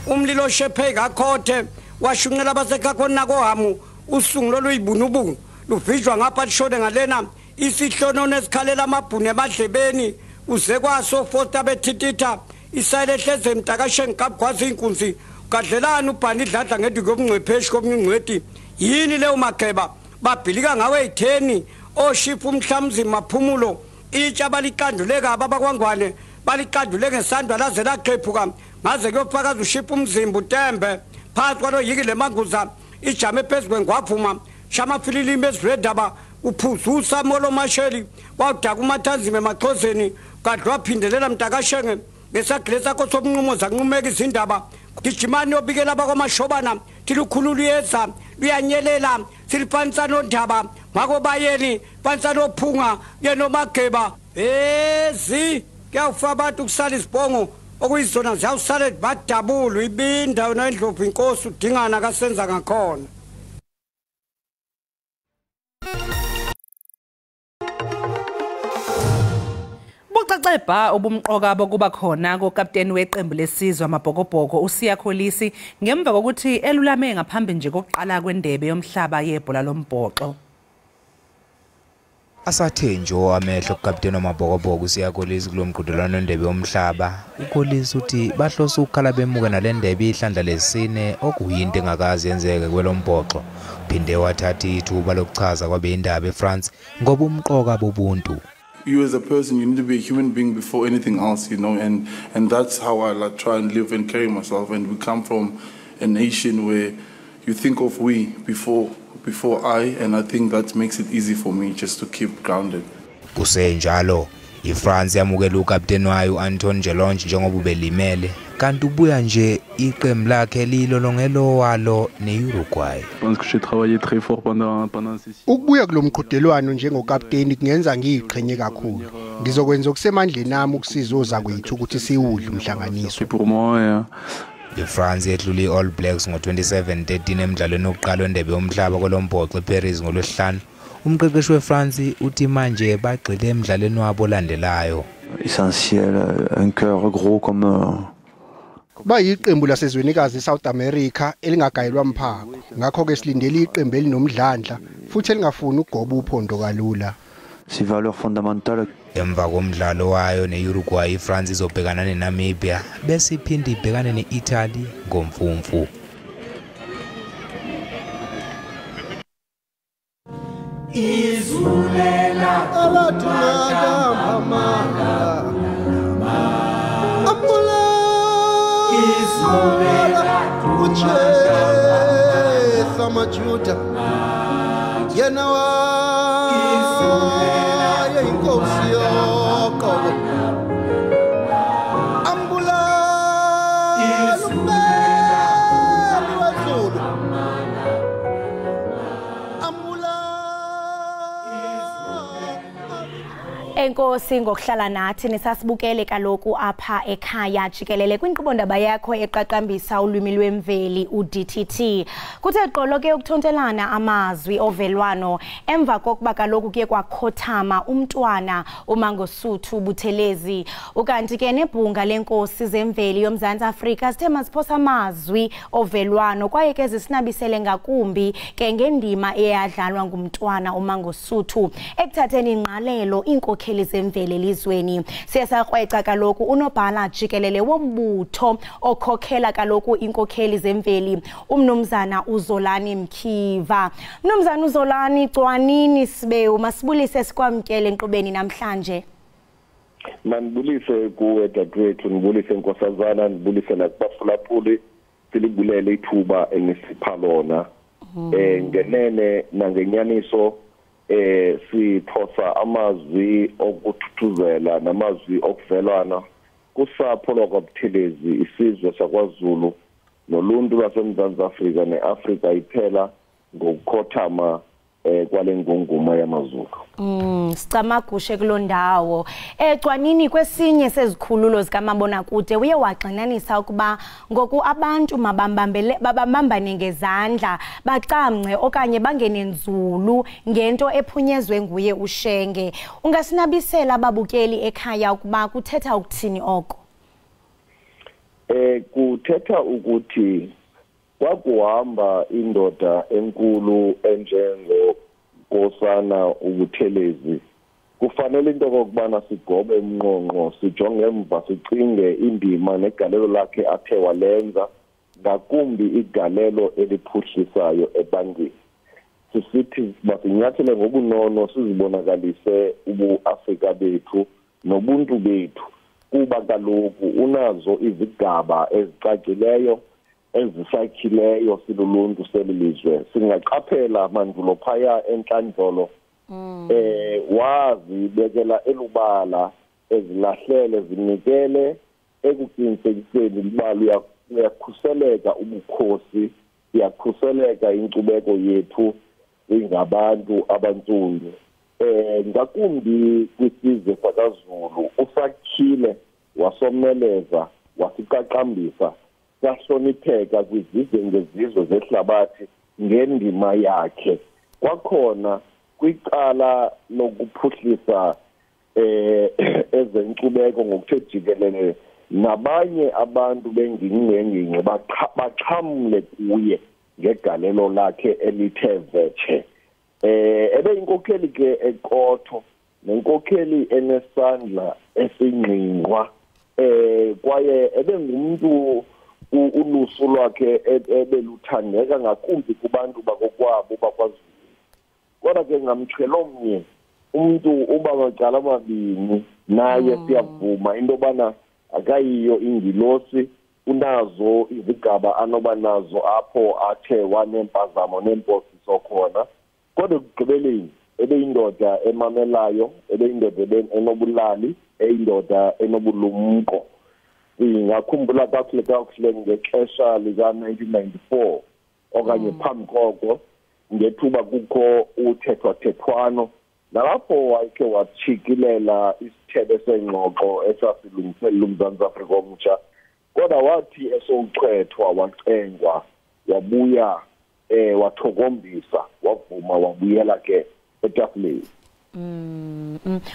Umlilo shephe kakhothe washunqela abasekhakho nakohamu usungulo luyibunubunu luvijwa ngapha lishone ngalena isihlonono esikhalela amabhunu emadlebeni uze kwaso fosta bethititha isayile ehleze mntakasheni kabugwazi inkunzi gadlelani ubhani idladla ngeduku yobungcwepheshi komncweti yini leyo Mageba babhilika ngawe eyitheni oshifu umhlamzima maphumulo itsha baliqandule kabi abakwangwane baliqandule ngesandwa laze laqephuka ngaze kuyofakaza ushifu umzimba utembe phakathi kwaloyiki le manguza ijame phezu kwengwavuma shamafililimi ezivulendaba uphuzusa molo masheli wawudaka umathanzima emaxhoseni kadlwa waphindelela mntakashenge ngesagile sakho somnqumo zanqumeka izindaba gijimani yobikela abakwamashobana thilukhulu luyeza luyanyelela silifanisa nondaba ngakobayeni fanisa nophunga yenoMageba ezi kuyawufa abantu kusala izibongo okuyizona ziyawusale badabulu ibinda yona indlovu inkosi udingana kasenza ngakhona. Bucacebha ubumqoka bokuba khona kokapteni weqembu lesizwe amabhokobhoko uSiya Kolisi ngemva kokuthi elulame ngaphambi nje kokuqala kwendebe yomhlaba yebhola lombhoxo. Asathe nje amehlo kukapteni wamabhokobhoko uSiya Kolisi kulo mqhudelwano wendebe yomhlaba. uKolisi uthi bahlose ukukhala bemuke nale ndebe ihlandla lesine okuyinto engakaze yenzeke kwelombhoxo. Phinde wathatha ithuba lokuchaza kwabe indaba eFrance ngoba umqoka bobuntu. You as a person, you need to be a human being before anything else, you know, and that's how I like try and live and carry myself. And we come from a nation where you think of we before I, and I think that makes it easy for me just to keep grounded. Kusenjalo, iFrance yamukela ukapteni wayo Antoine Jelonch njengoba ubelimele, kanti ubuya nje iqembu lakhe lilolongelo walo neUruguay. Ukubuya kulomqhudelwano njengokapteni kungenza ngiyiqhenye kakhulu. Ngizokwenza okusemandleni ami ukusiza ozakwethu ukuthi siwudle umhlanganiso. IFrance yedlule i-All Blacks ngo-27-13 emdlalweni wokuqala wendebe yomhlaba kwelombhoxo eParis ngoLwesihlanu. Umqeqeshi weFrance uthi manje bagxile emdlalweni wabo olandelayo. Essentiel, un cœur gros comme bayiqembu lasezwenikazi eSouth America elingagayelwa mphako. Ngakho-ke silindele iqembu elinomdlandla futhi elingafuni ukugoba uphondo kalula. Ses valeurs fondamentales. Emva komdlalo wayo ne-Uruguay, iFrance izobhekana neNamibia bese iphinde ibhekane ne-Italy ngomfumfu. Enkosi ngokuhlala nathi nisasibukele kaloku apha ekhaya jikelele kwinkqubo ndaba yakho eqaqambisa ulwimi lwemveli uDTT. Kuthe qolo ke ukuthontelana amazwi ovelwano emva kokuba kaloku kuye kwakhothama umntwana uMangosuthu Buthelezi. Ukanti ke nebhunga lenkosi zemveli yoMzantsi Afrika sithe masiphosa amazwi ovelwano kwaye ke zisinabisele ngakumbi ke ngendima eyadlalwa ngumntwana uMangosuthu ekuthatheni ingqalelo inkokheli zemveli elizweni. Siyasakrweca kaloku unobhala jikelele wombutho okhokhela kaloku inkokheli zemveli umnumzana uZolani Mkhiva. Mnumzana uZolani Cwanini Sibewu, masibulise sikwamkele enkqubeni namhlanje. Mandibulise kuwe dadewethu, ndibulise nkosazana, ndibulise nakubaphulaphuli, silibulele ithuba enisipha lona. Ngenene nangenyaniso siphosa amazwi okuthuthuzela namazwi okuvelana kusapho lwakwaButhelezi, isizwe sakwaZulu noluntu lwaseMzantsi Afrika neAfrika iphela ngokukhothama kwale ngongoma yamaZulu. Sicamagushe kuloo ndawo. Gcwanini, kwesinye sezikhululo zikamabonakude uye wagxinanisa ukuba ngoku abantu mabambambane ngezandla, bacamngce okanye bangene nzulu ngento ephunyezwe nguye uShenge. Ungasinabisela ababukeli ekhaya ukuba kuthetha ukuthini oko? Kuthetha ukuthi kwakuhamba indoda enkulu enjengo Nkosana uButhelezi, kufanele into okokubana sigobe umnqonqo, sijonge emva, sicinge indima negalelo lakhe athe walenza, ngakumbi igalelo eliphuhlisayo ebantwini. Sisithi masinyathele ngobunono, sizibonakalise ubuAfrika bethu nobuntu bethu, kuba kaloku unazo izigaba ezicacileyo ezisakhileyo siluluntu selilizwe. Singaqaphela mandulo phaya entlandlolo, wazibekela elubala, ezilahlele, zinikele ekuqinisekiseni ukuba uyakhuseleka ubukhosi, iyakhuseleka inkcubeko yethu ingabantu abantsundu. Ngakumbi kwisizwe sakaZulu usakhile, wasomeleza, wasiqaqambisa, sahlonipheka kwizizwe ngezizwe zehlabathi ngendima yakhe. Kwakhona kwicala lokuphuhlisa ezenkcubeko ngokuthe jikelele, nabanye abantu bengingqi ngengingqi baxhamle kuye ngegalelo lakhe elithe vetshe. Ebeyinkokheli ke eqotho nenkokheli enesandla esingqingqwa, kwaye ebengumuntu ulusu lwakhe ebeluthandeka ngakumbi kubantu bakokwabo bakwaZulu. Kodwa ke ngamtshelo omnye umuntu uba macala amabini, naye siyavuma into yobana akayiyo ingilosi, unazo izigaba anoba nazo apho athe wanempazamo neemposiso khona. Kodwa ekugqibeleni ebeyindoda emamelayo, ebeyindoda enobulali, eyindoda enobulumko. Ngakhumbula kakuhle kakuhle ngexesha lika-1994 okanye phambi koko, ngethuba kukho uthethwathethwano, nalapho wayekhe watshikilela isithebe sengxoxo esasilungiselela uMzantsi Afrika omtsha. Kodwa wathi esowuchwethwa wacengwa, wabuya wathokombisa, wavuma, wabuyela ke etafuleni.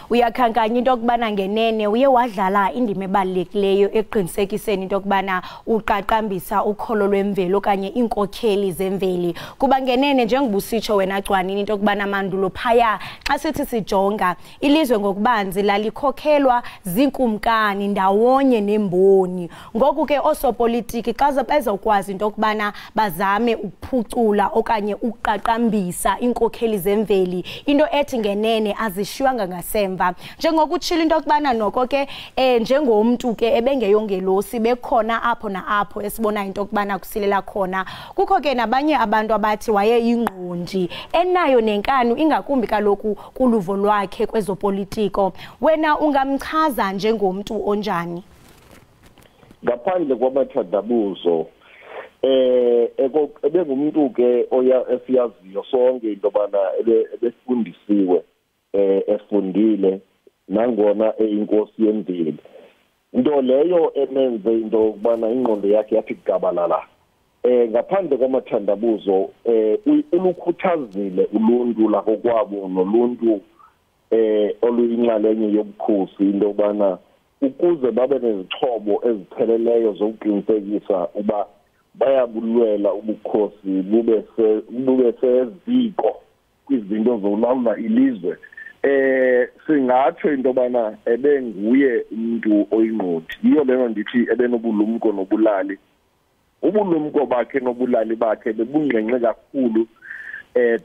Uyakhankanya into yokubana ngenene uye wadlala indima ebalulekileyo ekuqinisekiseni into yokubana uqaqambisa ukholo lwemveli okanye iinkokheli zemveli, kuba ngenene njengoba usitsho wena Gcwanini into yokubana mandulo phaya xa sithi sijonga ilizwe ngokubanzi lalikhokhelwa ziinkumkani ndawonye nemboni. Ngoku ke oosopolitiki xa bezokwazi into yokubana bazame ukuphucula okanye ukuqaqambisa iinkokheli zemveli, into ethi ngenene azishiywanga ngasemva. Njengokutshilo into yokubana noko ke njengomntu ke ebengeyongelosi, bekhona apho na apho esibona into yokubana kusilela khona. Kukho ke nabanye abantu abathi wayeyingqondi enayo nenkani, ingakumbi kaloku kuluvo lwakhe kwezopolitiko. Wena ungamchaza njengomntu onjani? Ngaphandle kwamathandabuzo, ebengumuntu ke oya esiyaziyo sonke into yobana ebefundisiwe, efundile, nangona eyinkosi yemveli, into leyo emenze into yokubana ingqondo yakhe yathi gabalala. Ngaphandle kwamathandabuzo, ulukhuthazile uluntu lakokwabo noluntu oluyinxalenye yobukhosi into yokubana ukuze babe nezixhobo ezipheleleyo zokuqinisekisa uba bayabulwela ubukhosi bube seziko kwizinto zokulawula ilizwe. Singatsho into yobana ebenguye umuntu oyingqondi. Yiyo leyo ndithi ebenobulumko nobulali. Ubulumko bakhe nobulali bakhe bebungqengqe kakhulu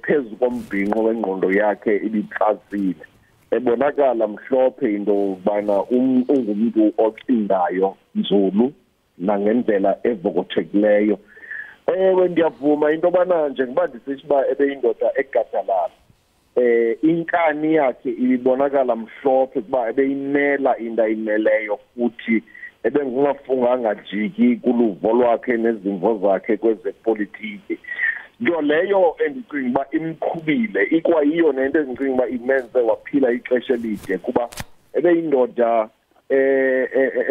phezu kombhinqo wengqondo yakhe ibitsazile. Ebonakala mhlophe into yokubana ungumntu ocingayo nzulu nangendlela evokothekileyo. Ewe, ndiyavuma into yobana njengoba ndisithi uba ebeyindoda egadalala, inkani yakhe ibonakala mhlophe kuba ebeyimela into ayimeleyo, futhi Ebengungafunganga jiki kuluvo lwakhe nezimvo zakhe kwezepolitiki. Nto leyo endicinga uba imqhubile, ikwayiyo nento endicinga uba imenze waphila ixesha elide, kuba ebeyindoda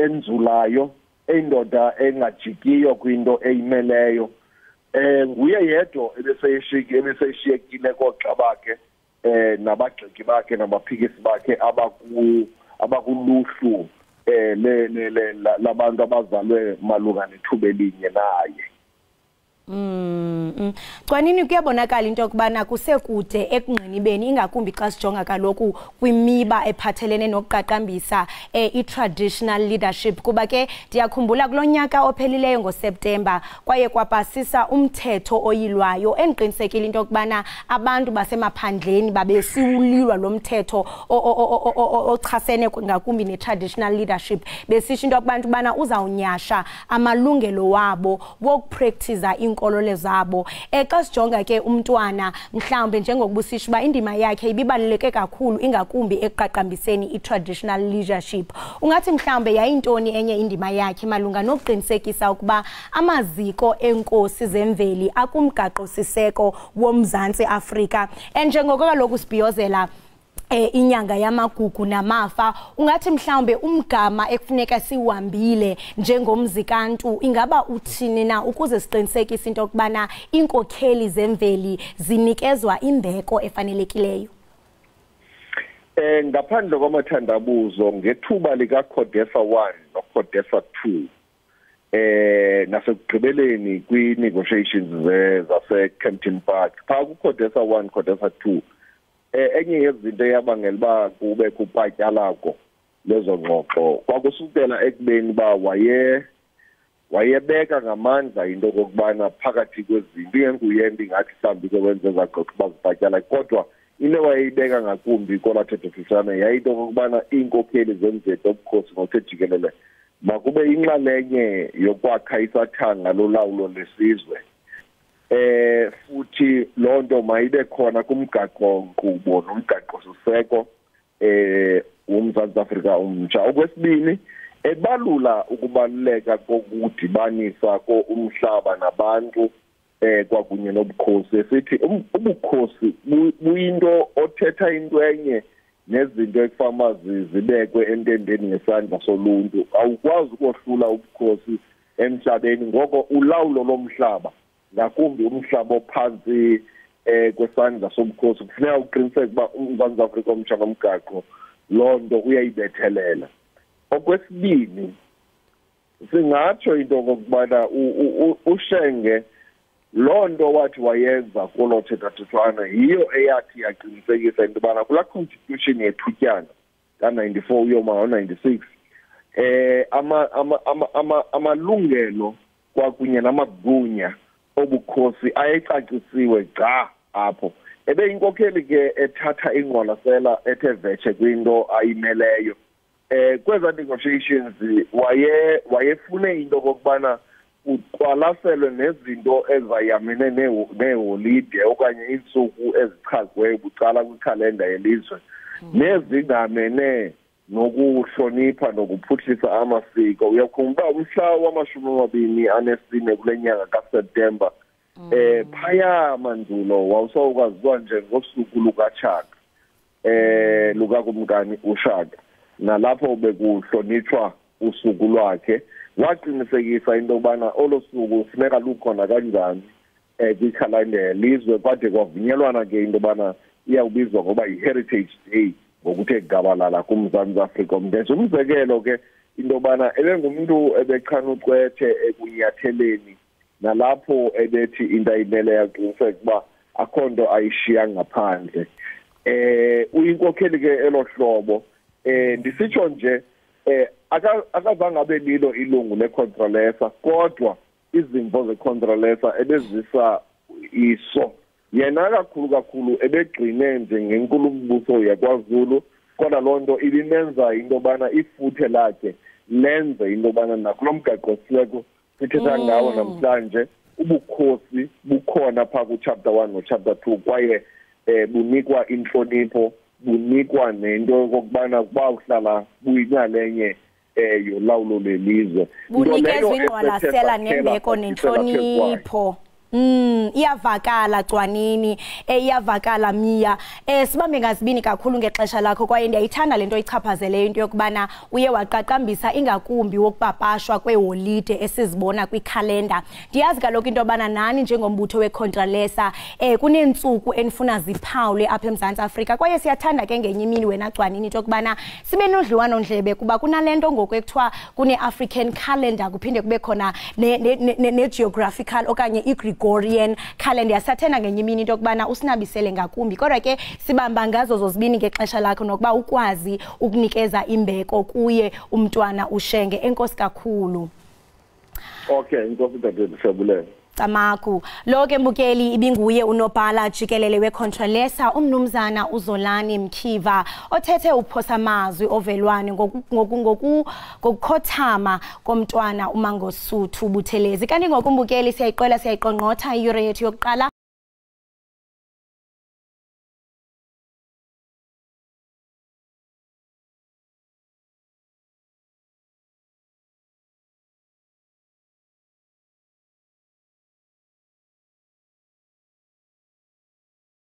enzulayo, eyindoda engajikiyo kwinto eyimeleyo. Nguye yedwa ebeseyishiyekile koogxa bakhe nabagxeki bakhe nabaphikisi bakhe abakuluhlu labantu abazalwe malunga nethuba elinye naye. Cwanini, kuyabonakala into yokubana kusekude ekungqinibeni, ingakumbi xa sijonga kaloku kwimiba ephathelene nokuqaqambisa i-traditional leadership, kuba ke ndiyakhumbula kulo nyaka ophelileyo ngoSeptemba kwaye kwapasisa umthetho oyilwayo endiqinisekile into yokubana abantu basemaphandleni babesiwulilwa lo mthetho ochasene ngakumbi ne-traditional leadership, besisho into yokubantu ubana uzawunyasha amalungelo wabo wokupractiza iinkolelo zabo. Xa sijonga ke umntwana mhlawumbe njengokuba usisho uba indima yakhe ibibaluleke kakhulu ingakumbi ekuqaqambiseni i-traditional leadership, ungathi mhlawumbe yayintoni enye indima yakhe malunga nokuqinisekisa ukuba amaziko enkosi zemveli akumgaqo-siseko woMzantsi Afrika? And njengoko kaloku sibhiyozela inyanga yamagugu namafa, ungathi mhlawumbe umgama ekufuneka siwuhambile njengomzi kaNtu ingaba uthini na ukuze siqinisekise into yokubana iinkokheli zemveli zinikezwa imbeko efanelekileyo? Ngaphandle kwamathandabuzo, ngethuba likaCODESA 1 noCODESA 2 nasekugqibeleni kwi-negotiations zase-Kempton Park, phaa kuCODESA 1 CODESA 2, enye yezinto eyabangela uba kube kupatyalako lezo ngxoxo kwakusukela ekubeni uba wayebeka ngamandla into okokubana phakathi kwezinto ingenguye nto ingathi mhlawumbi ke wenze ezaa ngxoxo uba zipatyalake, kodwa into wayeyibeka ngakumbi kolaa thetho-thethwano yayinto okokubana iinkokheli zemveli obukhosi ngokuthe jikelele makube inxalenye yokwakha isathanga lolawulo lesizwe, futhi loo nto mayibe khona kumgaqo-nkqubo nomgaqo-siseko woMzantsi Afrika umtsha. Okwesibini, ebalula ukubaluleka kokudibanisa umhlaba nabantu kwakunye nobukhosi, esithi ubukhosi buyinto othetha into enye nezinto ekufama zibekwe entendeni ngesandla soluntu. Awukwazi ukohlula ubukhosi emhlabeni, ngoko ulawulo lomhlaba, ngakumbi umhlaba ophantsi kwesandla sobukhosi, kufuneka uqiniseke uba uMzantsi Afrika omtsha nomgaqo loo nto uyayibethelela. Okwesibini, singatsho into okokubana uShenge loo nto wathi wayenza kolo thethathethwano yiyo eyathi yaqinisekisa into yobana kulaa constitution yethutyana ka-94 uyoma ngo-96 amalungelo kwakunye namagunya obukhosi ayecacisiwe gca apho. Ebeyinkokheli ke ethatha ingqwalasela ethe vetshe kwinto ayimeleyo. Kweza negotiations wayefune into okokubana kuqwalaselwe nezinto ezayamene neeholide okanye iintsuku ezichaziweyo bucala kwikhalenda yelizwe, nezingamene nokuhlonipha nokuphuhlisa amasiko. Uyakhumbula umhla wama-24 kule nyanga kaSeptemba, phaya mandulo wawusawukwaziwa njengosuku lukaTshaka, lukaKumkani uShaka, nalapho bekuhlonitshwa usuku lwakhe. Waqinisekisa into yokubana olo suku funeka lukhona kanjani kwikhalenda yelizwe, kwade kwavunyelwana ke into yobana iyawubizwa ngoba yi-Heritage Day ngokuthe gabalala kuMzantsi Afrika. Ndenza umzekelo ke into yobana ebengumntu ebechana ucwethe ekunyatheleni, nalapho ebethi into ayimeleyo aqiniseke uba akho nto ayishiya ngaphandle. Uyinkokheli ke elo hlobo. Ndisitsho nje akazange abe lilo ilungu leContralesa, kodwa izimvo zeContralesa ebezisa iso yena kakhulu kakhulu ebegcine njengenkulumbuso yakwaZulu, kodwa loo nto ibimenza into yobana ifuthe lakhe lenze into yobana nakulo mgaqo-siseko sithetha ngawo namhlanje ubukhosi bukhona phaa kuchapter 1 nochapter 2, kwaye bunikwa intlonipho, bunikwa nento yokokubana bawuhlala buyinxalenye yolawulo lelizwe. Bunikezwa ingqwalasela nembeko nentlonipho. Iyavakala Gcwanini, iyavakala Miya. Sibambe ngazibini kakhulu ngexesha lakho, kwaye ndiyayithanda lento ichaphazeleyo into yokubana uye waqaqambisa ingakumbi wokupapashwa kweeholide esizibona kwikhalenda. Ndiyazi kaloku into yobana nani njengombutho weContralesa kuneentsuku enifuna ziphawule apha eMzantsi Afrika, kwaye siyathanda ke ngenye imini wena Gcwanini into yokubana sibe nodliwanondlebe, kuba kunale nto ngoku ekuthiwa kune-African calendar, kuphinde kube khona ne-geographical okanye i-Gregorian calendar. Sathena ngenye imini into yokubana usinabisele ngakumbi, kodwa ke sibamba ngazo zozibini ngexesha lakho nokuba ukwazi ukunikeza imbeko kuye umntwana uShenge. Enkosi kakhulu. Okay, inkosi dadewethu, siyabulela. Camaku. Lo ke mbukeli ibinguye unobhala jikelele weContralesa umnumzana uZolani Mkiva, othethe uphosamazwi ovelwane ngokukhothama komntwana uMangosuthu Buthelezi. Kanti ngokumbukeli siyayiqwela siyayiqongqotha iyure yethu yokuqala.